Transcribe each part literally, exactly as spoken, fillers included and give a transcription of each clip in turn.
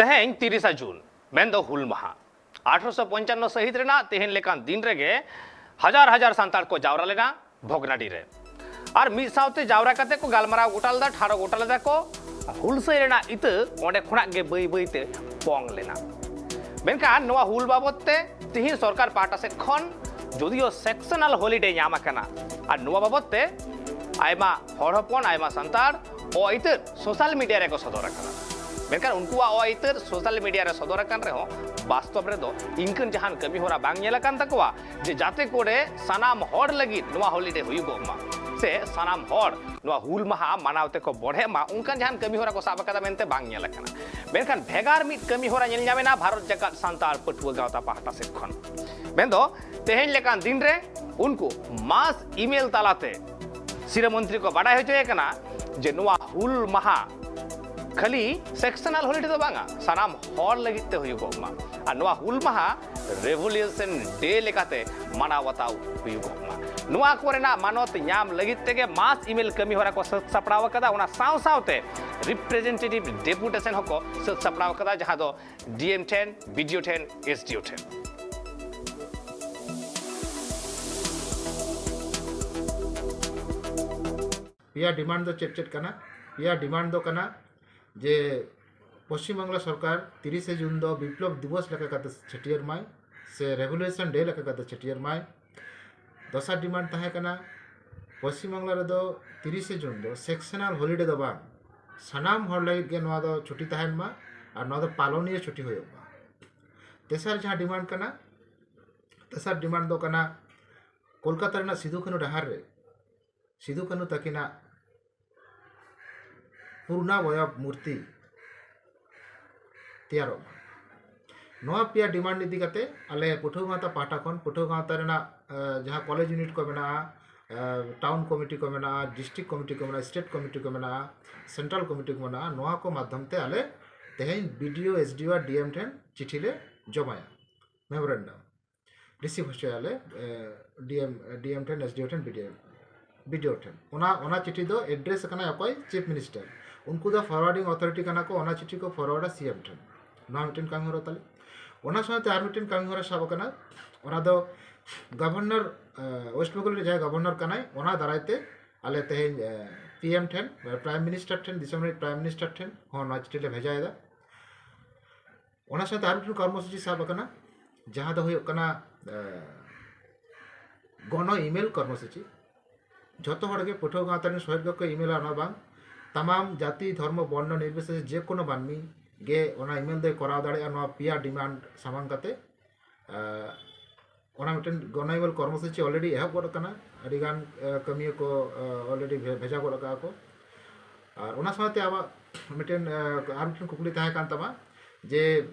ᱛᱮᱦᱮᱧ ᱛᱤᱨᱤᱥᱟ ᱡᱩᱱ, ᱢᱮᱱᱫᱚ ᱦᱩᱞ ᱢᱟᱦᱟ᱾ ᱟᱴᱷᱨᱚᱥᱚ ᱯᱚᱧᱪᱟᱱᱱᱚ ᱥᱟᱹᱦᱤᱛ ᱨᱮᱱᱟᱜ ᱛᱮᱦᱮᱧ ᱞᱮᱠᱟᱱ ᱫᱤᱱ ᱨᱮᱜᱮ ᱦᱟᱡᱟᱨ ᱦᱟᱡᱟᱨ ᱥᱟᱱᱛᱟᱲ ᱠᱚ ᱡᱟᱣᱨᱟ ᱞᱮᱱᱟ ᱵᱷᱚᱜᱽᱱᱟᱰᱤ ᱨᱮ᱾ ᱟᱨ ᱢᱤᱫ ᱥᱟᱶᱛᱮ ᱡᱟᱣᱨᱟ ᱠᱟᱛᱮ ᱠᱚ ᱜᱟᱞᱢᱟᱨᱟᱣ ᱜᱚᱴᱟ ᱞᱮᱫᱟ, ᱴᱷᱟᱲᱚ ᱜᱚᱴᱟ ᱞᱮᱫᱟ ᱠᱚ᱾ ᱦᱩᱞᱥᱟᱹᱭ ᱨᱮᱱᱟᱜ ᱤᱛᱟᱹ ᱚᱸᱰᱮ ᱠᱷᱚᱱᱟᱜ ᱜᱮ ᱵᱟᱹᱭ ᱵᱟᱹᱭ ᱛᱮ ᱯᱚᱝ ᱞᱮᱱᱟ᱾ ᱢᱮᱱᱠᱷᱟᱱ ᱱᱚᱣᱟ ᱦᱩᱞ ᱵᱟᱵᱚᱛ ᱛᱮ ᱛᱤᱦᱤᱧ ᱥᱚᱨᱠᱟᱨ ᱯᱟᱦᱴᱟ ᱥᱮᱫ ᱠᱷᱚᱱ ᱡᱩᱫᱤᱭᱳ ᱥᱮᱠᱥᱚᱱᱟᱞ ᱦᱚᱞᱤᱰᱮ ᱧᱟᱢ ᱟᱠᱟᱱᱟ, ᱟᱨ ᱱᱚᱣᱟ ᱵᱟᱵᱚᱛ ᱛᱮ ᱟᱭᱢᱟ ᱦᱚᱲ ᱦᱚᱯᱚᱱ, ᱟᱭᱢᱟ ᱥᱟᱱᱛᱟᱲ ᱚ ᱟᱹᱭᱫᱟᱹᱨ ᱥᱳᱥᱟᱞ ᱢᱤᱰᱤᱭᱟ ᱨᱮᱠᱚ ᱥᱚᱫᱚᱨ ᱟᱠᱟᱫᱟ᱾ ᱢᱮᱱᱠᱷᱟᱱ ᱩᱱᱠᱩᱣᱟᱜ ᱚ ᱟᱹᱭᱫᱟᱹᱨ ᱥᱳᱥᱟᱞ ᱢᱤᱰᱤᱭᱟ ᱨᱮ ᱥᱚᱫᱚᱨ ᱟᱠᱟᱱ ᱨᱮᱦᱚᱸ, ᱵᱟᱥᱛᱚᱵ ᱨᱮᱫᱚ ᱤᱱᱠᱟᱹᱱ ᱡᱟᱦᱟᱱ ᱠᱟᱹᱢᱤ ᱦᱚᱨᱟ ᱵᱟᱝ ᱧᱮᱞ ᱟᱠᱟᱱ ᱛᱟᱠᱚᱣᱟ ᱡᱮ ᱡᱟᱛᱮ ᱠᱚᱨᱮ ᱥᱟᱱᱟᱢ ᱦᱚᱲ ᱞᱟᱹᱜᱤᱫ ᱱᱚᱣᱟ ᱦᱚᱞᱤᱰᱮ ᱦᱩᱭᱩᱜᱚᱜ ᱢᱟ, ᱥᱮ ᱥᱟᱱᱟᱢ ᱦᱚᱲ ᱱᱚᱣᱟ ᱦᱩᱞ ᱢᱟᱦᱟ ᱢᱟᱱᱟᱣ ᱛᱮᱠᱚ ᱵᱚᱲᱦᱮᱜ ᱢᱟ, ᱚᱱᱠᱟᱱ ᱡᱟᱦᱟᱱ ᱠᱟᱹᱢᱤ ᱦᱚᱨᱟ ᱠᱚ ᱥᱟᱵ ᱟᱠᱟᱫᱟ ᱢᱮᱱᱛᱮ ᱵᱟᱝ ᱧᱮᱞ ᱟᱠᱟᱱᱟ᱾ ᱢᱮᱱᱠᱷᱟᱱ ᱵᱷᱮᱜᱟᱨ ᱢᱤᱫ ᱠᱟᱹᱢᱤ ᱦᱚᱨᱟ ᱧᱮᱞ ᱧᱟᱢᱮᱱᱟ ᱵᱷᱟᱨᱚᱛ ᱡᱟᱠᱟᱛ ᱥᱟᱱᱛᱟᱲ ᱯᱟᱹᱴᱷᱩᱣᱟᱹ ᱜᱟᱶᱛᱟ ᱯᱟᱦᱴᱟ ᱥᱮᱫ ᱠᱷᱚᱱ᱾ ᱢᱮᱱᱫᱚ ᱛᱮᱦᱮᱧ ᱞᱮᱠᱟᱱ ᱫᱤᱱ ᱨᱮ ᱩᱱᱠᱩ ᱢᱟᱥ ᱤᱢᱮᱞ ᱛᱟᱞᱟᱛᱮ ᱥᱤᱨᱟᱹ ᱢᱚᱱᱛᱨᱤ ᱠᱚ ᱵᱟᱰᱟᱭ ᱦᱚᱪᱚᱭᱮ ᱠᱟᱱᱟ ᱡᱮ ᱱᱚᱣᱟ ᱦᱩᱞ ᱢᱟᱦᱟ ᱠᱷᱟᱹᱞᱤ ᱥᱮᱠᱥᱚᱱᱟᱞ ᱦᱚᱞᱤᱰᱮ ᱫᱚ ᱵᱟᱝᱟ, ᱥᱟᱱᱟᱢ ᱦᱚᱲ ᱞᱟᱹᱜᱤᱫ ᱛᱮ ᱦᱩᱭᱩᱜᱚᱜ ᱢᱟ᱾ ᱟᱨ ᱱᱚᱣᱟ ᱦᱩᱞ ᱢᱟᱦᱟ ᱨᱮᱵᱷᱚᱞᱩᱥᱚᱱ ᱰᱮ ᱞᱮᱠᱟᱛᱮ ᱢᱟᱱᱟᱣ ᱵᱟᱛᱟᱣ ᱦᱩᱭᱩᱜᱚᱜ ᱢᱟ᱾ ᱱᱚᱣᱟ ᱠᱚᱨᱮᱱᱟᱜ ᱢᱟᱱᱚᱛ ᱧᱟᱢ ᱞᱟᱹᱜᱤᱫ ᱛᱮᱜᱮ ᱢᱟᱥ ᱤᱢᱮᱞ ᱠᱟᱹᱢᱤ ᱦᱚᱨᱟ ᱠᱚ ᱥᱟᱹᱛ ᱥᱟᱯᱲᱟᱣ ᱟᱠᱟᱫᱟ᱾ ᱚᱱᱟ ᱥᱟᱶ ᱥᱟᱶᱛᱮ ᱨᱤᱯᱨᱮᱡᱮᱱᱴᱮᱴᱤᱵᱷ ᱰᱮᱯᱩᱴᱮᱥᱚᱱ ᱦᱚᱸᱠᱚ ᱥᱟᱹᱛ ᱥᱟᱯᱲᱟᱣ ᱟᱠᱟᱫᱟ, ᱡᱟᱦᱟᱸ ᱫᱚ ᱰᱤ ᱮᱢ ᱴᱷᱮᱱ, ᱵᱤ ᱰᱤ ᱳ ᱴᱷᱮᱱ, ᱮᱥ ᱰᱤ ᱳ ᱴᱷᱮᱱ᱾ ᱯᱮᱭᱟ ᱰᱤᱢᱟᱱᱰ ᱫᱚ ᱪᱮᱫ ᱪᱮᱫ ᱠᱟᱱᱟ? ᱯᱮᱭᱟ ᱰᱤᱢᱟᱱᱰ ᱫᱚ ᱠᱟᱱᱟ ᱡᱮ ᱯᱚᱥᱪᱤᱢ ᱵᱟᱝᱞᱟ ᱥᱚᱨᱠᱟᱨ ᱛᱤᱨᱤᱥᱮ ᱡᱩᱱ ᱫᱚ ᱵᱤᱯᱞᱚᱵ ᱫᱤᱵᱚᱥ ᱞᱮᱠᱟ ᱠᱟᱛᱮ ᱪᱷᱟᱹᱴᱭᱟᱹᱨ ᱢᱟᱭ, ᱥᱮ ᱨᱮᱵᱷᱚᱞᱩᱥᱚᱱ ᱰᱮ ᱞᱮᱠᱟ ᱠᱟᱛᱮ ᱪᱷᱟᱹᱴᱭᱟᱹᱨ ᱢᱟᱭ᱾ ᱫᱚᱥᱟᱨ ᱰᱤᱢᱟᱱᱰ ᱛᱟᱦᱮᱸ ᱠᱟᱱᱟ, ᱯᱚᱥᱪᱤᱢ ᱵᱟᱝᱞᱟ ᱨᱮᱫᱚ ᱛᱤᱨᱤᱥᱮ ᱡᱩᱱ ᱫᱚ ᱥᱮᱠᱥᱚᱱᱟᱞ ᱦᱚᱞᱤᱰᱮ ᱫᱚ ᱵᱟᱝ, ᱥᱟᱱᱟᱢ ᱦᱚᱲ ᱞᱟᱹᱜᱤᱫ ᱜᱮ ᱱᱚᱣᱟ ᱫᱚ ᱪᱷᱩᱴᱤ ᱛᱟᱦᱮᱱ ᱢᱟ ᱟᱨ ᱱᱚᱣᱟ ᱫᱚ ᱯᱟᱞᱚᱱᱤᱭᱚ ᱪᱷᱩᱴᱤ ᱦᱩᱭᱩᱜ ᱢᱟ᱾ ᱛᱮᱥᱟᱨ ᱡᱟᱦᱟᱸ ᱰᱤᱢᱟᱱᱰ ᱠᱟᱱᱟ, ᱛᱮᱥᱟᱨ ᱰᱤᱢᱟᱱᱰ ᱫᱚ ᱠᱟᱱᱟ, ᱠᱳᱞᱠᱟᱛᱟ ᱨᱮᱱᱟᱜ ᱥᱤᱫᱩ ᱠᱟᱹᱱᱦᱩ ᱰᱟᱦᱟᱨ ᱨᱮ ᱥᱤᱫᱩ ᱠᱟᱹᱱᱦᱩ ᱛᱟᱹᱠᱤᱱᱟᱜ ᱯᱩᱨᱱᱟᱵᱚᱭᱚᱵ ᱢᱩᱨᱛᱤ ᱛᱮᱭᱟᱨᱚᱜ ᱢᱟ᱾ ᱱᱚᱣᱟ ᱯᱮᱭᱟ ᱰᱤᱢᱟᱱᱰ ᱤᱫᱤ ᱠᱟᱛᱮ ᱟᱞᱮ ᱯᱟᱹᱴᱷᱩᱣᱟᱹ ᱜᱟᱶᱛᱟ ᱯᱟᱦᱴᱟ ᱠᱷᱚᱱ, ᱯᱟᱹᱴᱷᱩᱣᱟᱹ ᱜᱟᱶᱛᱟ ᱨᱮᱱᱟᱜ ᱡᱟᱦᱟᱸ ᱠᱚᱞᱮᱡᱽ ᱤᱭᱩᱱᱤᱴ ᱠᱚ ᱢᱮᱱᱟᱜᱼᱟ, ᱴᱟᱣᱩᱱ ᱠᱚᱢᱤᱴᱤ ᱠᱚ ᱢᱮᱱᱟᱜᱼᱟ, ᱰᱤᱥᱴᱨᱤᱠᱴ ᱠᱚᱢᱤᱴᱤ ᱠᱚ ᱢᱮᱱᱟᱜᱼᱟ, ᱥᱴᱮᱴ ᱠᱚᱢᱤᱴᱤ ᱠᱚ ᱢᱮᱱᱟᱜᱼᱟ, ᱥᱮᱱᱴᱨᱟᱞ ᱠᱚᱢᱤᱴᱤ ᱠᱚ ᱢᱮᱱᱟᱜᱼᱟ, ᱱᱚᱣᱟ ᱠᱚ ᱢᱟᱫᱽᱫᱷᱚᱢ ᱛᱮ ᱟᱞᱮ ᱛᱮᱦᱮᱧ ᱵᱤ ᱰᱤ ᱳ, ᱮᱥ ᱰᱤ ᱳ ᱟᱨ ᱰᱤ ᱮᱢ ᱴᱷᱮᱱ ᱪᱤᱴᱷᱤ ᱞᱮ ᱡᱚᱢᱟᱭᱟ, ᱢᱮᱢᱳᱨᱮᱱᱰᱟᱢ ᱨᱤᱥᱤᱵᱷ ᱦᱚᱪᱚᱭᱟᱞᱮ ᱰᱤ ᱮᱢ, ᱰᱤ ᱮᱢ ᱴᱷᱮᱱ, ᱮᱥ ᱰᱤ ᱳ ᱴᱷᱮᱱ, ᱵᱤ ᱰᱤ ᱳ, ᱵᱤ ᱰᱤ ᱳ ᱴᱷᱮᱱ᱾ ᱚᱱᱟ, ᱚᱱᱟ ᱪᱤᱴᱷᱤ ᱫᱚ ᱮᱰᱨᱮᱥ ᱟᱠᱟᱱᱟᱭ ᱚᱠᱚᱭ? Chip minister. ᱩᱱᱠᱩ ᱫᱚ forwarding authority ᱠᱟᱱᱟ ᱠᱚ, ᱚᱱᱟ ᱪᱤᱴᱷᱤ ᱠᱚ forward-ᱟ ᱥᱤ ᱮᱢ ᱴᱷᱮᱱ᱾ ᱱᱚᱣᱟ ᱢᱤᱫᱴᱮᱱ ᱠᱟᱹᱢᱤ ᱦᱚᱨᱟ ᱛᱟᱞᱮ᱾ ᱚᱱᱟ ᱥᱟᱶᱛᱮ ᱟᱨ ᱢᱤᱫᱴᱮᱱ ᱠᱟᱹᱢᱤ ᱦᱚᱨᱟ ᱥᱟᱵ ᱟᱠᱟᱱᱟ, ᱚᱱᱟ ᱫᱚ ᱜᱚᱵᱷᱚᱨᱱᱚᱨ, ᱳᱭᱮᱥᱴ ᱵᱮᱝᱜᱚᱞ ᱨᱮ ᱡᱟᱦᱟᱸᱭ ᱜᱚᱵᱷᱚᱨᱱᱚᱨ ᱠᱟᱱᱟᱭ, ᱚᱱᱟ ᱫᱟᱨᱟᱭ ᱛᱮ ᱟᱞᱮ ᱛᱮᱦᱮᱧ ᱯᱤ ᱮᱢ ᱴᱷᱮᱱ, ᱯᱨᱟᱭᱤᱢ ᱢᱤᱱᱤᱥᱴᱟᱨ ᱴᱷᱮᱱ, ᱫᱤᱥᱚᱢ ᱨᱤᱱᱤᱡ ᱯᱨᱟᱭᱤᱢ ᱢᱤᱱᱤᱥᱴᱟᱨ ᱴᱷᱮᱱ ᱦᱚᱸ ᱱᱚᱣᱟ ᱪᱤᱴᱷᱤ ᱞᱮ ᱵᱷᱮᱡᱟᱭᱮᱫᱟ᱾ ᱚᱱᱟ ᱥᱟᱶᱛᱮ ᱟᱨ ᱢᱤᱫᱴᱮᱱ ᱠᱚᱨᱢᱚᱥᱩᱪᱤ ᱥᱟᱵ ᱟᱠᱟᱱᱟ, ᱡᱟᱦᱟᱸ ᱫᱚ ᱦᱩᱭᱩᱜ ᱠᱟᱱᱟ ᱜᱚᱱᱚ ᱤᱢᱮᱞ ᱠᱚᱨᱢᱚᱥᱩᱪᱤ᱾ ᱡᱷᱚᱛᱚ ᱦᱚᱲ ᱜᱮ ᱯᱟᱹᱴᱷᱩᱣᱟᱹ ᱜᱟᱶᱛᱟ ᱨᱮᱱ ᱥᱚᱦᱮᱫ ᱠᱚᱠᱚ ᱤᱢᱮᱞᱟ, ᱚᱱᱟ ᱵᱟᱝ, ᱛᱟᱢᱟᱢ ᱡᱟᱹᱛᱤ, ᱫᱷᱚᱨᱢᱚ, ᱵᱚᱨᱱᱚ ᱱᱤᱨᱵᱤᱥᱮᱥᱮ ᱡᱮ ᱠᱳᱱᱳ ᱢᱟᱹᱱᱢᱤ ᱜᱮ ᱚᱱᱟ ᱤᱢᱮᱞ ᱫᱚᱭ ᱠᱚᱨᱟᱣ ᱫᱟᱲᱮᱭᱟᱜᱼᱟ᱾ ᱱᱚᱣᱟ ᱯᱮᱭᱟ ᱰᱤᱢᱟᱱᱰ ᱥᱟᱢᱟᱝ ᱠᱟᱛᱮ ᱚᱱᱟ ᱢᱤᱫᱴᱮᱱ ᱜᱚᱱᱚ ᱤᱢᱮᱞ ᱠᱚᱨᱢᱚᱥᱩᱪᱤ already ᱮᱦᱚᱵ ᱜᱚᱫ ᱟᱠᱟᱱᱟ᱾ ᱟᱹᱰᱤᱜᱟᱱ ᱠᱟᱹᱢᱤᱭᱟᱹ ᱠᱚ already ᱵᱷᱮᱡᱟ ᱜᱚᱫ ᱟᱠᱟᱫᱼᱟ ᱠᱚ᱾ ᱟᱨ ᱚᱱᱟ ᱥᱟᱶᱛᱮ ᱟᱵᱚᱣᱟᱜ ᱢᱤᱫᱴᱮᱱ ᱟᱨ ᱢᱤᱫᱴᱮᱱ ᱠᱩᱠᱞᱤ ᱛᱟᱦᱮᱸ ᱠᱟᱱ ᱛᱟᱢᱟ ᱡᱮ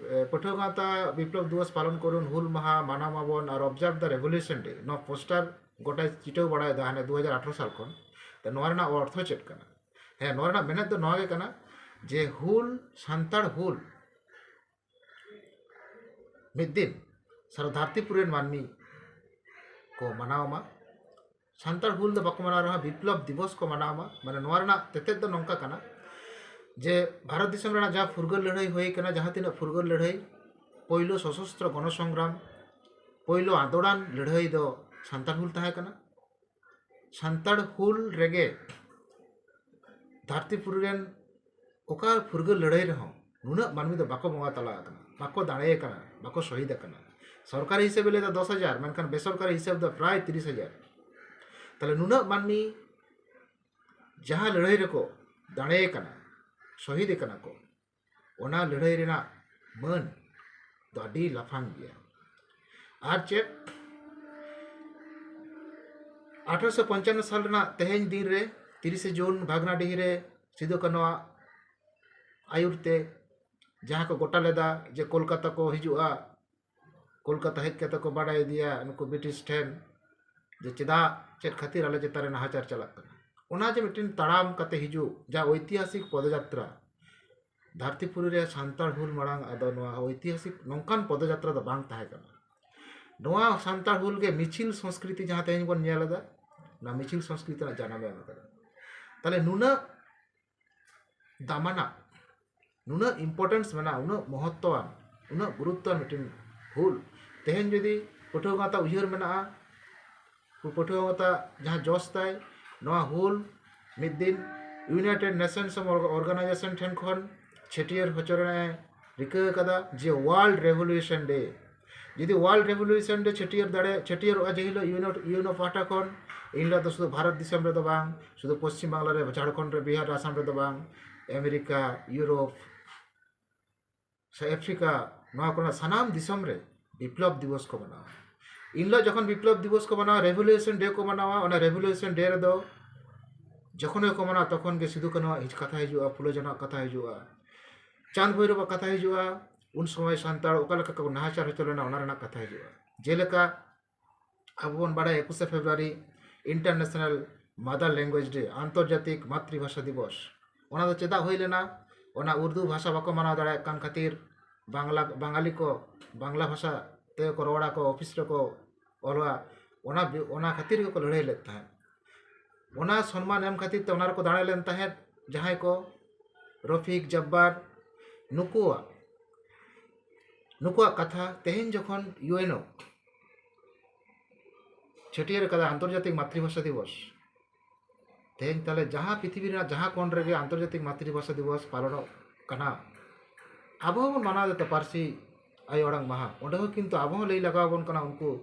ᱯᱟᱹᱴᱷᱩᱣᱟᱹ ᱜᱟᱶᱛᱟ ᱵᱤᱯᱞᱚᱵ ᱫᱤᱵᱚᱥ ᱯᱟᱞᱚᱱ ᱠᱚᱨᱩᱱ, ᱦᱩᱞ ᱢᱟᱦᱟ ᱢᱟᱱᱟᱣ ᱢᱟᱵᱚᱱ ᱟᱨ Observe the Revolution Day, ᱱᱚᱣᱟ ᱯᱳᱥᱴᱟᱨ ᱜᱚᱴᱟᱭ ᱪᱤᱴᱟᱹᱣ ᱵᱟᱲᱟᱭᱮᱫᱟ ᱦᱟᱱᱮ ᱫᱩ ᱦᱟᱡᱟᱨ ᱟᱴᱷᱨᱚ ᱥᱟᱞ ᱠᱷᱚᱱ᱾ ᱛᱚ ᱱᱚᱣᱟ ᱨᱮᱱᱟᱜ ᱚᱨᱛᱷᱚ ᱪᱮᱫ ᱠᱟᱱᱟ? ᱦᱮᱸ, ᱱᱚᱣᱟ ᱨᱮᱱᱟᱜ ᱢᱮᱱᱮᱫ ᱫᱚ ᱱᱚᱣᱟ ᱜᱮ ᱠᱟᱱᱟ ᱡᱮ ᱦᱩᱞ, ᱥᱟᱱᱛᱟᱲ ᱦᱩᱞ ᱢᱤᱫ ᱫᱤᱱ ᱥᱟᱨᱟ ᱫᱷᱟᱹᱨᱛᱤᱯᱩᱨᱤ ᱨᱮᱱ ᱢᱟᱹᱱᱢᱤ ᱠᱚ ᱢᱟᱱᱟᱣ ᱢᱟ᱾ ᱥᱟᱱᱛᱟᱲ ᱦᱩᱞ ᱫᱚ ᱵᱟᱠᱚ ᱢᱟᱱᱟᱣ ᱨᱮᱦᱚᱸ ᱵᱤᱯᱞᱚᱵ ᱫᱤᱵᱚᱥ ᱠᱚ ᱢᱟᱱᱟᱣ ᱢᱟ᱾ ᱢᱟᱱᱮ ᱱᱚᱣᱟ ᱨᱮᱱᱟᱜ ᱛᱮᱛᱮᱫ ᱫᱚ ᱱᱚᱝᱠᱟ ᱠᱟᱱᱟ ᱡᱮ ᱵᱷᱟᱨᱚᱛ ᱫᱤᱥᱚᱢ ᱨᱮᱱᱟᱜ ᱡᱟᱦᱟᱸ ᱯᱷᱩᱨᱜᱟᱹᱞ ᱞᱟᱹᱲᱦᱟᱹᱭ ᱦᱩᱭ ᱠᱟᱱᱟ, ᱡᱟᱦᱟᱸ ᱛᱤᱱᱟᱹᱜ ᱯᱷᱩᱨᱜᱟᱹᱞ ᱞᱟᱹᱲᱦᱟᱹᱭ, ᱯᱳᱭᱞᱳ ᱥᱚᱥᱚᱥᱛᱨᱚ ᱜᱚᱱᱚᱥᱚᱝᱜᱨᱟᱢ, ᱯᱳᱭᱞᱳ ᱟᱸᱫᱳᱲᱟᱱ ᱞᱟᱹᱲᱦᱟᱹᱭ ᱫᱚ ᱥᱟᱱᱛᱟᱲ ᱦᱩᱞ ᱛᱟᱦᱮᱸ ᱠᱟᱱᱟ᱾ ᱥᱟᱱᱛᱟᱲ ᱦᱩᱞ ᱨᱮᱜᱮ ᱫᱷᱟᱹᱨᱛᱤᱯᱩᱨᱤ ᱨᱮᱱ ᱚᱠᱟ ᱯᱷᱩᱨᱜᱟᱹᱞ ᱞᱟᱹᱲᱦᱟᱹᱭ ᱨᱮᱦᱚᱸ ᱱᱩᱱᱟᱹᱜ ᱢᱟᱹᱱᱢᱤ ᱫᱚ ᱵᱟᱠᱚ ᱵᱚᱸᱜᱟ ᱛᱟᱞᱟ ᱟᱠᱟᱱᱟ, ᱵᱟᱠᱚ ᱫᱟᱲᱮ ᱟᱠᱟᱱᱟ, ᱵᱟᱠᱚ ᱥᱚᱦᱤᱫ ᱟᱠᱟᱱᱟ᱾ ᱥᱚᱨᱠᱟᱨᱤ ᱦᱤᱥᱟᱹᱵ ᱮ ᱞᱟᱹᱭ ᱮᱫᱟ ᱫᱚᱥ ᱦᱟᱡᱟᱨ, ᱢᱮᱱᱠᱷᱟᱱ ᱵᱮᱥᱚᱨᱠᱟᱨᱤ ᱦᱤᱥᱟᱹᱵ ᱫᱚ ᱯᱨᱟᱭ ᱛᱤᱨᱤᱥ ᱦᱟᱡᱟᱨ᱾ ᱛᱟᱦᱞᱮ ᱱᱩᱱᱟᱹᱜ ᱢᱟᱹᱱᱢᱤ ᱡᱟᱦᱟᱸ ᱞᱟᱹᱲᱦᱟᱹᱭ ᱨᱮᱠᱚ ᱫᱟᱲᱮ ᱟᱠᱟᱱᱟ, ᱥᱚᱦᱤᱫ ᱟᱠᱟᱱᱟ ᱠᱚ, ᱚᱱᱟ ᱞᱟᱹᱲᱦᱟᱹᱭ ᱨᱮᱱᱟᱜ ᱢᱟᱹᱱ ᱫᱚ ᱟᱹᱰᱤ ᱞᱟᱯᱷᱟᱝ ᱜᱮᱭᱟ᱾ ᱟᱨ ᱪᱮᱫ, ᱟᱴᱷᱨᱚᱥᱚ ᱯᱚᱧᱪᱟᱱᱱᱚ ᱥᱟᱞ ᱨᱮᱱᱟᱜ ᱛᱮᱦᱮᱧ ᱫᱤᱱ ᱨᱮ, ᱛᱤᱨᱤᱥᱮ ᱡᱩᱱ, ᱵᱷᱟᱜᱽᱱᱟᱰᱤᱦᱤ ᱨᱮ ᱥᱤᱫᱩ ᱠᱟᱹᱱᱩᱣᱟᱜ ᱟᱹᱭᱩᱨ ᱛᱮ ᱡᱟᱦᱟᱸ ᱠᱚ ᱜᱚᱴᱟ ᱞᱮᱫᱟ ᱡᱮ ᱠᱳᱞᱠᱟᱛᱟ ᱠᱚ ᱦᱤᱡᱩᱜᱼᱟ, ᱠᱳᱞᱠᱟᱛᱟ ᱦᱮᱡ ᱠᱟᱛᱮ ᱠᱚ ᱵᱟᱰᱟᱭ ᱤᱫᱤᱭᱟ ᱱᱩᱠᱩ ᱵᱨᱤᱴᱤᱥ ᱴᱷᱮᱱ ᱡᱮ ᱪᱮᱫᱟᱜ, ᱪᱮᱫ ᱠᱷᱟᱹᱛᱤᱨ ᱟᱞᱮ ᱪᱮᱛᱟᱱ ᱨᱮ ᱱᱟᱦᱟᱪᱟᱨ ᱪᱟᱞᱟᱜ ᱠᱟᱱᱟ᱾ ᱚᱱᱟ ᱡᱮ ᱢᱤᱫᱴᱮᱱ ᱛᱟᱲᱟᱢ ᱠᱟᱛᱮ ᱦᱤᱡᱩᱜ, ᱡᱟ ᱳᱭᱛᱤᱦᱟᱥᱤᱠ ᱯᱚᱫᱚᱡᱟᱛᱨᱟ, ᱫᱷᱟᱹᱨᱛᱤᱯᱩᱨᱤ ᱨᱮ ᱥᱟᱱᱛᱟᱲ ᱦᱩᱞ ᱢᱟᱲᱟᱝ ᱟᱫᱚ ᱱᱚᱣᱟ ᱳᱭᱛᱤᱦᱟᱥᱤᱠ ᱱᱚᱝᱠᱟᱱ ᱯᱚᱫᱚᱡᱟᱛᱨᱟ ᱫᱚ ᱵᱟᱝ ᱛᱟᱦᱮᱸ ᱠᱟᱱᱟ᱾ ᱱᱚᱣᱟ ᱥᱟᱱᱛᱟᱲ ᱦᱩᱞ ᱜᱮ ᱢᱤᱪᱷᱤᱞ ᱥᱚᱝᱥᱠᱨᱤᱛᱤ ᱡᱟᱦᱟᱸ ᱛᱮᱦᱮᱧ ᱵᱚᱱ ᱧᱮᱞ ᱮᱫᱟ, ᱚᱱᱟ ᱢᱤᱪᱷᱤᱞ ᱥᱚᱝᱥᱠᱨᱤᱛᱤ ᱨᱮᱱᱟᱜ ᱡᱟᱱᱟᱢᱮ ᱮᱢ ᱟᱠᱟᱫᱟ᱾ ᱛᱟᱦᱞᱮ ᱱᱩᱱᱟᱹᱜ ᱫᱟᱢᱟᱱᱟᱜ, ᱱᱩᱱᱟᱹᱜ importance ᱢᱮᱱᱟᱜᱼᱟ, ᱩᱱᱟᱹᱜ ᱢᱚᱦᱚᱛᱛᱚᱣᱟᱱ, ᱩᱱᱟᱹᱜ ᱜᱩᱨᱩᱛᱛᱚᱣᱟᱱ ᱢᱤᱫᱴᱮᱱ ᱦᱩᱞ᱾ ᱛᱮᱦᱮᱧ ᱡᱩᱫᱤ ᱯᱟᱹᱴᱷᱩᱣᱟᱹ ᱜᱟᱶᱛᱟ ᱩᱭᱦᱟᱹᱨ ᱢᱮᱱᱟᱜᱼᱟ, ᱯᱟᱹᱴᱷᱩᱣᱟᱹ ᱜᱟᱶᱛᱟ ᱡᱟᱦᱟᱸ ᱡᱚᱥ ᱛᱟᱭ, ᱱᱚᱣᱟ ᱦᱩᱞ ᱢᱤᱫ ᱫᱤᱱ United Nations organization ᱴᱷᱮᱱ ᱠᱷᱚᱱ ᱪᱷᱟᱹᱴᱭᱟᱹᱨ ᱦᱚᱪᱚ ᱨᱮᱱᱟᱜ ᱮ ᱨᱤᱠᱟᱹ ᱟᱠᱟᱫᱟ, ᱡᱮ World Revolution Day᱾ ᱡᱩᱫᱤ World Revolution Day ᱪᱷᱟᱹᱴᱭᱟᱹᱨ ᱫᱟᱲᱮ, ᱪᱷᱟᱹᱴᱭᱟᱹᱨᱚᱜᱼᱟ ᱡᱮ ᱦᱤᱞᱳᱜ ᱤᱭᱩᱱᱳ, ᱤᱭᱩᱱᱳ ᱯᱟᱦᱴᱟ ᱠᱷᱚᱱ, ᱤᱱ ᱦᱤᱞᱳᱜ ᱫᱚ ᱥᱩᱫᱷᱩ ᱵᱷᱟᱨᱚᱛ ᱫᱤᱥᱚᱢ ᱨᱮᱫᱚ ᱵᱟᱝ, ᱥᱩᱫᱷᱩ ᱯᱚᱥᱪᱤᱢ ᱵᱟᱝᱞᱟ ᱨᱮ, ᱡᱷᱟᱲᱠᱷᱚᱸᱰ ᱨᱮ, ᱵᱤᱦᱟᱨ ᱨᱮ, ᱟᱥᱟᱢ ᱨᱮᱫᱚ ᱵᱟᱝ, ᱟᱢᱮᱨᱤᱠᱟ, ᱤᱭᱩᱨᱳᱯ, ᱥᱮ ᱟᱯᱷᱨᱤᱠᱟ, ᱱᱚᱣᱟ ᱠᱚᱨᱮᱱᱟᱜ ᱥᱟᱱᱟᱢ ᱫᱤᱥᱚᱢ ᱨᱮ ᱵᱤᱯᱞᱚᱵ ᱫᱤᱵᱚᱥ ᱠᱚ ᱢᱟᱱᱟᱣᱟ᱾ ᱤᱱ ᱦᱤᱞᱳᱜ ᱡᱚᱠᱷᱚᱱ ᱵᱤᱯᱞᱚᱵ ᱫᱤᱵᱚᱥ ᱠᱚ ᱢᱟᱱᱟᱣᱟ, Revolution Day ᱠᱚ ᱢᱟᱱᱟᱣᱟ, ᱚᱱᱟ Revolution Day ᱨᱮᱫᱚ ᱡᱚᱠᱷᱚᱱ ᱜᱮᱠᱚ ᱢᱟᱱᱟᱣᱟ, ᱛᱚᱠᱷᱚᱱ ᱜᱮ ᱥᱤᱫᱩ ᱠᱟᱹᱱᱩᱣᱟᱜ ᱦᱤᱡ-, ᱠᱟᱛᱷᱟ ᱦᱤᱡᱩᱜᱼᱟ, ᱯᱷᱩᱞᱳ ᱡᱷᱟᱱᱚᱣᱟᱜ ᱠᱟᱛᱷᱟ ᱦᱤᱡᱩᱜᱼᱟ, ᱪᱟᱸᱫᱽ ᱵᱷᱳᱭᱨᱳᱵᱟᱜ ᱠᱟᱛᱷᱟ ᱦᱤᱡᱩᱜᱼᱟ, ᱩᱱ ᱥᱚᱢᱚᱭ ᱥᱟᱱᱛᱟᱲ ᱚᱠᱟ ᱞᱮᱠᱟ ᱠᱚ ᱱᱟᱦᱟᱪᱟᱨ ᱦᱚᱪᱚ ᱞᱮᱱᱟ, ᱚᱱᱟ ᱨᱮᱱᱟᱜ ᱠᱟᱛᱷᱟ ᱦᱤᱡᱩᱜᱼᱟ᱾ ᱡᱮᱞᱮᱠᱟ ᱟᱵᱚ ᱵᱚᱱ ᱵᱟᱲᱟᱭᱟ, ᱮᱠᱩᱥᱮ February International Mother Language Day, ᱟᱱᱛᱚᱨᱡᱟᱛᱤᱠ ᱢᱟᱛᱨᱤᱵᱷᱟᱥᱟ ᱫᱤᱵᱚᱥ᱾ ᱚᱱᱟ ᱫᱚ ᱪᱮᱫᱟᱜ ᱦᱩᱭ ᱞᱮᱱᱟ? ᱚᱱᱟ ᱩᱨᱫᱩ ᱵᱷᱟᱥᱟ ᱵᱟᱠᱚ ᱢᱟᱱᱟᱣ ᱫᱟᱲᱮᱭᱟᱜ ᱠᱟᱱ ᱠᱷᱟᱹᱛᱤᱨ, ᱵᱟᱝᱞᱟ, ᱵᱟᱝᱟᱞᱤ ᱠᱚ ᱵᱟᱝᱞᱟ ᱵᱷᱟᱥᱟ ᱛᱮᱜᱮ ᱠᱚ ᱨᱚᱲᱟ ᱠᱚ, ᱚᱯᱷᱤᱥ ᱨᱮᱠᱚ ᱚᱞᱟ, ᱚᱱᱟ ᱵᱤ-, ᱚᱱᱟ ᱠᱷᱟᱹᱛᱤᱨ ᱜᱮᱠᱚ ᱞᱟᱹᱲᱦᱟᱹᱭ ᱞᱮᱫ ᱛᱟᱦᱮᱸᱫ᱾ ᱚᱱᱟ ᱥᱚᱱᱢᱟᱱ ᱮᱢ ᱠᱷᱟᱹᱛᱤᱨ ᱛᱮ ᱚᱱᱟ ᱨᱮᱠᱚ ᱫᱟᱲᱮ ᱞᱮᱱ ᱛᱟᱦᱮᱸᱫ᱾ ᱡᱟᱦᱟᱸᱭ ᱠᱚ ᱨᱚᱯᱷᱤᱠ, ᱡᱟᱵᱵᱟᱨ, ᱱᱩᱠᱩᱣᱟᱜ, ᱱᱩᱠᱩᱣᱟᱜ ᱠᱟᱛᱷᱟ ᱛᱮᱦᱮᱧ ᱡᱚᱠᱷᱚᱱ ᱤᱭᱩᱮᱱᱳ ᱪᱷᱟᱹᱴᱭᱟᱹᱨ ᱟᱠᱟᱫᱟ ᱟᱱᱛᱚᱨᱡᱟᱛᱤᱠ ᱢᱟᱛᱨᱤᱵᱷᱟᱥᱟ ᱫᱤᱵᱚᱥ, ᱛᱮᱦᱮᱧ ᱛᱟᱦᱞᱮ ᱡᱟᱦᱟᱸ ᱯᱨᱤᱛᱷᱤᱵᱤ ᱨᱮᱱᱟᱜ ᱡᱟᱦᱟᱸ ᱠᱚᱬ ᱨᱮᱜᱮ ᱟᱱᱛᱚᱨᱡᱟᱛᱤᱠ ᱢᱟᱛᱨᱤᱵᱷᱟᱥᱟ ᱫᱤᱵᱚᱥ ᱯᱟᱞᱚᱱᱚᱜ ᱠᱟᱱᱟ, ᱟᱵᱚ ᱦᱚᱸᱵᱚᱱ ᱢᱟᱱᱟᱣ ᱮᱫᱟ ᱯᱟᱹᱨᱥᱤ ᱟᱭᱳ ᱟᱲᱟᱝ ᱢᱟᱦᱟ, ᱚᱸᱰᱮ ᱦᱚᱸ ᱠᱤᱱᱛᱩ ᱟᱵᱚ ᱦᱚᱸ ᱞᱟᱹᱭ ᱞᱟᱜᱟᱣ ᱟᱵᱚᱱ ᱠᱟᱱᱟ ᱩᱱᱠᱩ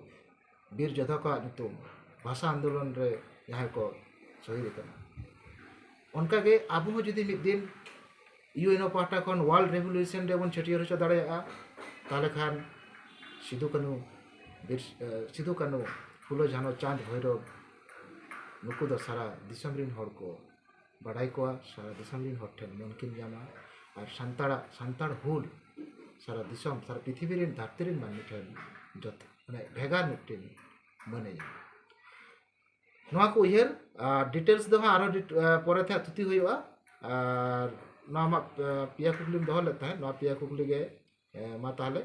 ᱵᱤᱨ ᱡᱳᱫᱷᱟ ᱠᱚᱣᱟᱜ ᱧᱩᱛᱩᱢ, ᱵᱷᱟᱥᱟ ᱟᱱᱫᱳᱞᱚᱱ ᱨᱮ ᱡᱟᱦᱟᱸᱭ ᱠᱚ ᱥᱚᱦᱤᱫ ᱟᱠᱟᱱᱟ᱾ ᱚᱱᱠᱟᱜᱮ ᱟᱵᱚ ᱦᱚᱸ ᱡᱩᱫᱤ ᱢᱤᱫ ᱫᱤᱱ ᱤᱭᱩᱮᱱᱳ ᱯᱟᱦᱴᱟ ᱠᱷᱚᱱ World Revolution Day ᱵᱚᱱ ᱪᱷᱟᱹᱴᱭᱟᱹᱨ ᱦᱚᱪᱚ ᱫᱟᱲᱮᱭᱟᱜᱼᱟ, ᱛᱟᱦᱚᱞᱮ ᱠᱷᱟᱱ ᱥᱤᱫᱩ ᱠᱟᱹᱱᱩ, ᱵᱤᱨ-, ᱮ, ᱥᱤᱫᱩ ᱠᱟᱹᱱᱩ, ᱯᱷᱩᱞᱳ ᱡᱷᱟᱱᱳ, ᱪᱟᱸᱫᱽ ᱵᱷᱳᱭᱨᱳᱵ, ᱱᱩᱠᱩ ᱫᱚ ᱥᱟᱨᱟ ᱫᱤᱥᱚᱢ ᱨᱤᱱ ᱦᱚᱲ ᱠᱚ ᱵᱟᱰᱟᱭ ᱠᱚᱣᱟ, ᱥᱟᱨᱟ ᱫᱤᱥᱚᱢ ᱨᱤᱱ ᱦᱚᱲ ᱴᱷᱮᱱ ᱢᱟᱹᱱ ᱠᱤᱱ ᱧᱟᱢᱟ᱾ ᱟᱨ ᱥᱟᱱᱛᱟᱲᱟᱜ, ᱥᱟᱱᱛᱟᱲ ᱦᱩᱞ ᱥᱟᱨᱟ ᱫᱤᱥᱚᱢ, ᱥᱟᱨᱟ ᱯᱨᱤᱛᱷᱤᱵᱤ ᱨᱤᱱ, ᱫᱷᱟᱹᱨᱛᱤ ᱨᱤᱱ ᱢᱟᱹᱱᱢᱤ ᱴᱷᱮᱱ ᱡᱚᱛᱚ, ᱢᱟᱱᱮ, ᱵᱷᱮᱜᱟᱨ ᱢᱤᱫᱴᱮᱱ ᱢᱟᱹᱱᱮ ᱧᱟᱢᱟ᱾ ᱱᱚᱣᱟ ᱠᱚ ᱩᱭᱦᱟᱹᱨ, ᱟᱨ details ᱫᱚ ᱦᱟᱸᱜ ᱟᱨᱦᱚᱸ ᱰᱤᱴ-, ᱟ, ᱯᱚᱨᱮ ᱛᱮ ᱦᱟᱸᱜ ᱛᱷᱩᱛᱤ ᱦᱩᱭᱩᱜᱼᱟ᱾ ᱟᱨ ᱱᱚᱣᱟ ᱢᱟ, ᱟ, ᱯᱮᱭᱟ ᱠᱩᱠᱞᱤᱢ ᱫᱚᱦᱚ ᱞᱮᱫ ᱛᱟᱦᱮᱸᱫ, ᱱᱚᱣᱟ ᱯᱮᱭᱟ ᱠᱩᱠᱞᱤ ᱜᱮ, ᱮ, ᱢᱟ ᱛᱟᱦᱚᱞᱮ